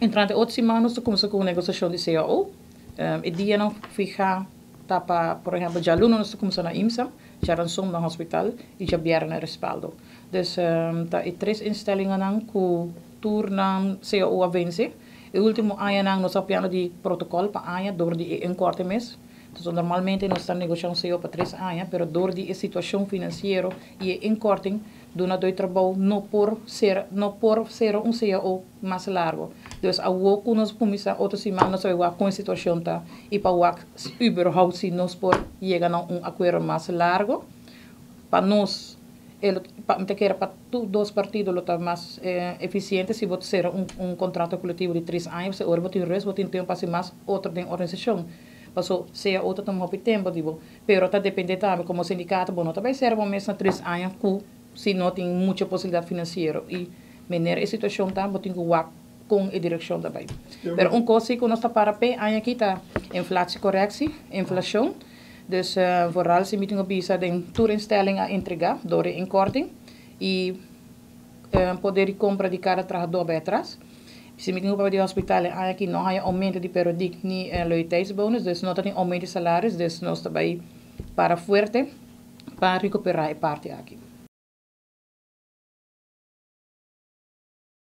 Entrante otro siman nos ta kuminsá ku negosiashon di CAO. E dianan fihá ta pa, por ehèmpel, djaluna nos ta kuminsá na IMSA, djaranson na hospital i djabièrnè na Respaldo. Dus ta e tres instellingennan ku tur nan CAO a vense. E último añanan nos a piano di protokòl pa aña dor di e inkorte mes. Entonces normalmente nos ta negoshá un CAO pa 3 aña, pero dor di e situashon finansiero i e inkorting, dunadó di trabou no por ser un CAO mas largu. Dus awor ku nos kuminsá otro siman, nos ta bai kon e situashon ta i pa wak überhaupt si nos por yega na un akuerdo mas largu. Pa nos, pa mi ta kere pa tur dos partido lo ta mas efisiente si bo sera un kontrato kolektivo di 3 aña, si ora bo tin rust, bo tin tempu pa hasi mas otro den organisashon. Paso CAO ta tuma hopi tempu, digo, pero ta dependé tambe komo sindikato, bo no ta bai sera bo mes na 3 aña ku si no tin muchu posibilidat finansiero i manera e situashon ta, bo tin ku wak ku e direkshon tambe. Pero un kos ku nos ta para p'e aña aki ta inflatiecorrectie, inflashon. Dus vooral si mi tin bisa den tur instelling a entregá door de inkorting i poder di kompra di kada trahadó bai atras. Si mi tin di hospital aki no tin oumento di periodiek ni loyaliteitsbonus, dus no tin oumento di salaris, dus nos tambe para fuerte pa rekuperá e parti aki.